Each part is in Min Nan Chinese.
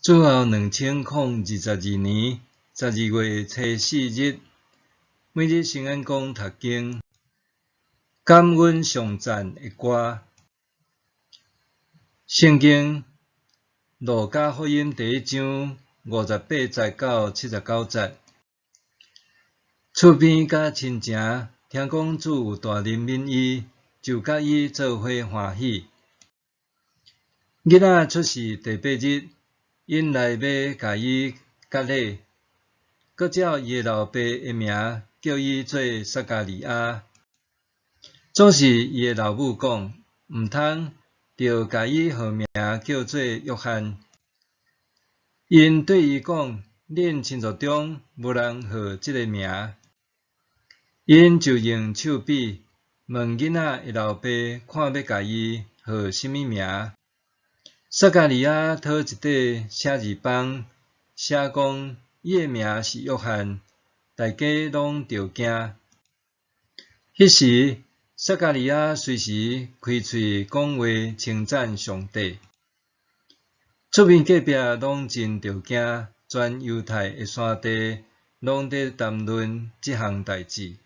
主後2022年12月初4日，每日聖安講讀經，感恩頌讚的歌。聖經路加福音第一章58節到79節。厝邊佮親情聽講主有大憐憫伊，就佮伊做伙歡喜。囡仔出世第八日，𪜶來欲共伊割禮，閣照伊的老爸的名叫伊做撒迦利亞。總是伊的老母講，毋通，著共伊號名叫做約翰。𪜶對伊講：恁親族中無人號這个名。𪜶就用手比問囡仔的老爸，看欲共伊號啥物名。撒迦利亞討一塊寫字枋，寫講伊的名是約翰，大家攏著驚。彼時，撒迦利亞隨時開喙講話，稱讚上帝。厝邊隔壁攏真著驚，全猶太的山地攏佇談論這項代誌。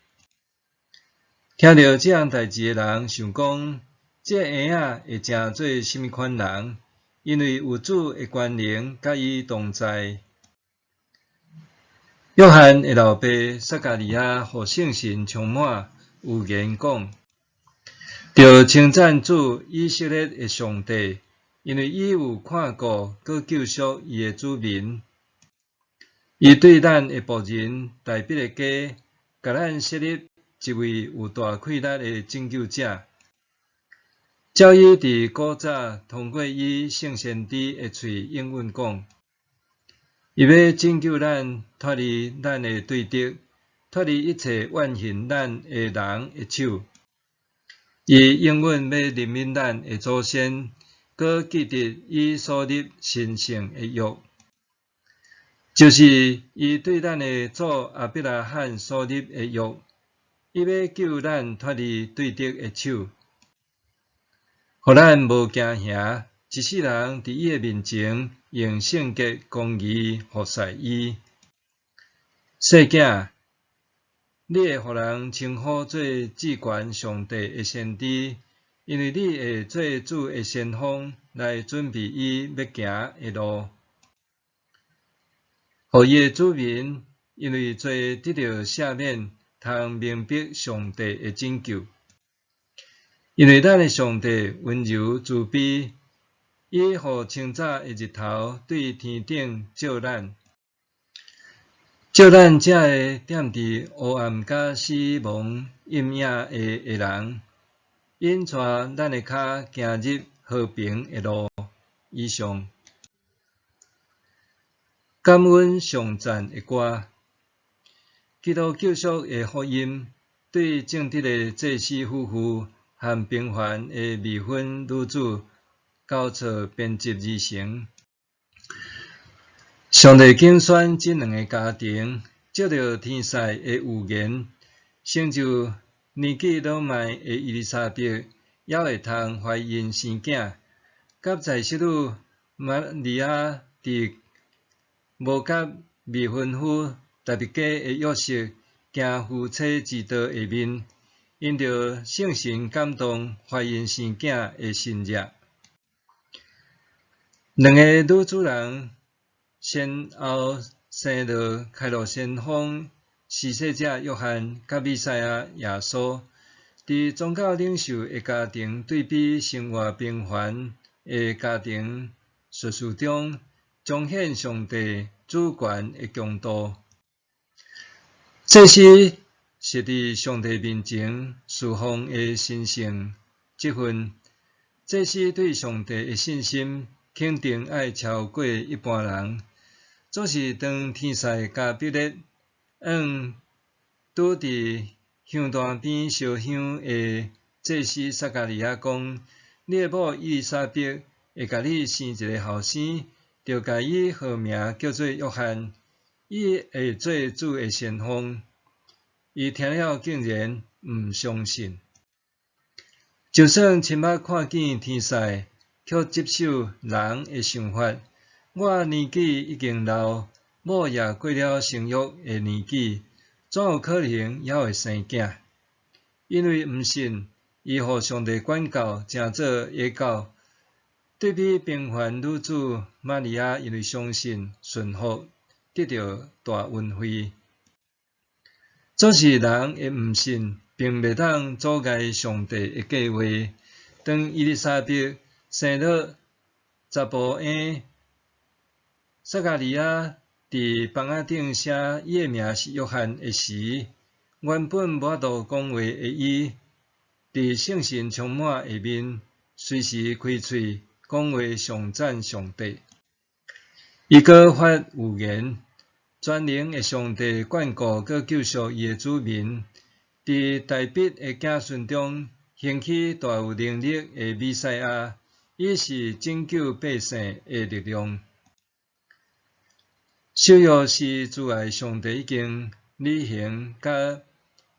聽著這項代誌的人想講，這个嬰仔會成做啥物款人？因為有主的權能佮伊同在。約翰的老爸撒迦利亞予聖神充滿，預言講，著稱讚主以色列的上帝，因為伊有看顧閣救贖伊的子民。伊對咱的僕人大衛的家，共咱設立一位有大氣力的拯救者。照伊佇古早通過伊聖先知的喙應允講，伊欲拯救咱脫離咱的對敵，脫離一切怨恨咱的人的手。伊應允欲憐憫咱的祖先，閣記得伊所立神聖的約，就是伊對咱的祖亞伯拉罕所立的約，伊欲救咱脫離對敵的手。予咱無驚嚇，一世人佇伊的面前用聖潔公義服侍伊。細囝，你會予人稱呼做至懸上帝的先知，因為你會做主的先鋒，來準備伊欲行的路，予伊的子民因為罪得著赦免，通明白上帝的拯救。因為咱的上帝溫柔慈悲，伊予清早的日頭對天頂照咱，照咱這个踮佇黑暗佮死亡陰影下的人，引帶咱的跤行入和平的路。以上，感恩頌讚的歌，基督救贖的福音，對正直的祭司夫婦和平凡的未婚女子交錯編輯而成。上帝揀選這兩个家庭，藉著天使的預言，成就年紀老邁的伊麗莎白猶會通懷孕生囝，佮在室女瑪利亞佇無佮未婚夫大衛家的約瑟行夫妻之道的面，因著聖神感動懷孕生囝的神蹟。兩个女主人先後生落開路先鋒施洗者約翰佮彌賽亞耶穌，佇宗教領袖的家庭對比生活平凡的家庭敘事中，彰顯上帝主權的強度。祭司是佇上帝面前侍奉的神聖職分，祭司對上帝的信心肯定愛超過一般人。總是當天使加百列向拄佇香壇邊燒香的祭司撒迦利亞講：你的某伊麗莎白會共你生一个後生，著共伊號名叫做約翰，伊會做主的先鋒。伊聽了竟然毋相信。就算親目看見天使，卻執守人的想法，我年紀已經老，某也過了生育的年紀，怎有可能猶會生囝？因為毋信，伊予上帝管教，成做野狗。對比平凡女子瑪利亞，因為相信順服，得著大恩惠。總是人的毋信，並袂當阻礙上帝的計劃。當伊麗莎白生落查埔嬰撒迦利亞佇枋仔頂寫伊的名是約翰的時，原本無法度講話的伊，佇聖神充滿下面，隨時開喙講話頌讚上帝。伊閣發預言，全能的上帝眷顧閣救贖伊的子民，佇大衛的子孫中興起大有能力的彌賽亞，伊是拯救百姓的力量。守約是慈愛上帝已經履行佮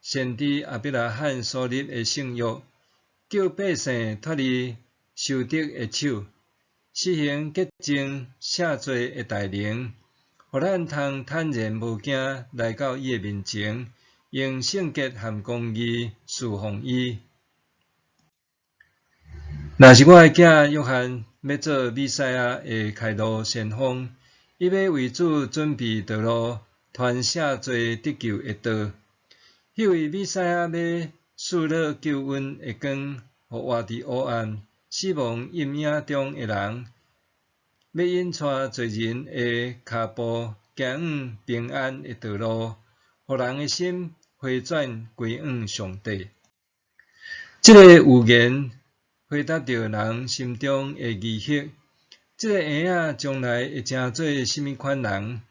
先知亞伯拉罕所立的聖約，救百姓脫離仇敵的手，施行潔淨赦罪的大能，予咱通坦然無驚來到伊的面前，用聖潔和公義事奉伊。若是我的囝約翰欲做彌賽亞的開路先鋒，伊欲為主準備道路，傳赦罪得救的道。彼位彌賽亞欲賜落救恩的光，予活佇黑暗、死亡陰影中的人，欲引帶罪人的跤步行往平安的道路，予人的心回轉歸向上帝。這个預言回答著人心中的疑惑：這个嬰仔將來會成做啥物款人？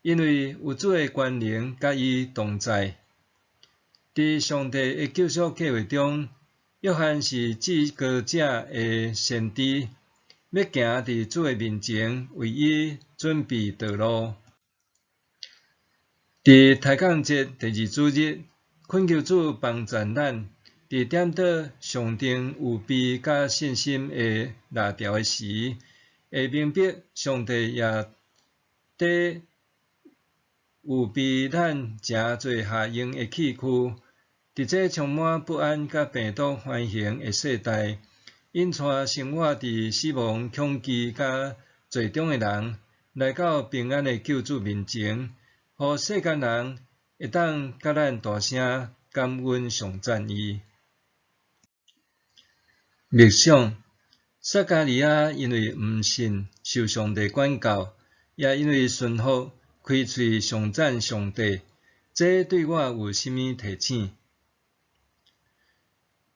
因為有主的權能佮伊同在。佇上帝的救贖計劃中，約翰是至高者的先知，欲行佇主的面前，為伊準備道路。佇抬槓節第二主日，懇求主幫贊咱，佇點著上頂預備佮信心的蠟燭的時，會明白上帝也佇預備咱成做下用的器具。佇這充滿不安佮病毒橫行的世代，引帶生活佇死亡恐懼佮罪中的人，來到平安的救主面前，予世間人會當佮咱大聲感恩頌讚伊。默想，撒迦利亞因為毋信受上帝管教，也因為順服開喙頌讚上帝，這對我有啥物提醒？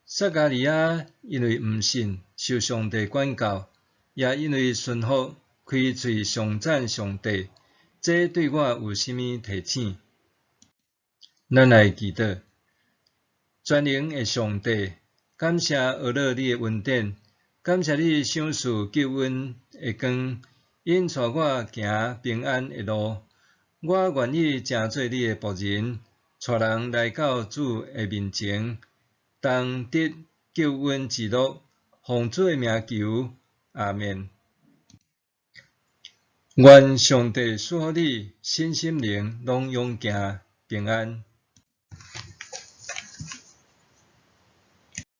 撒迦利亞因為毋信受上帝管教，也因為順服開喙頌讚上帝，這對我有啥物提醒？咱來祈禱，全能的上帝，感謝阿樂你的恩典，感謝你賞賜救恩的光，引帶我行平安的路。我願意成做你的僕人，帶人來到主的面前，同得救恩之樂。奉主的名求，阿們。願上帝賜福你，身心靈攏勇健平安。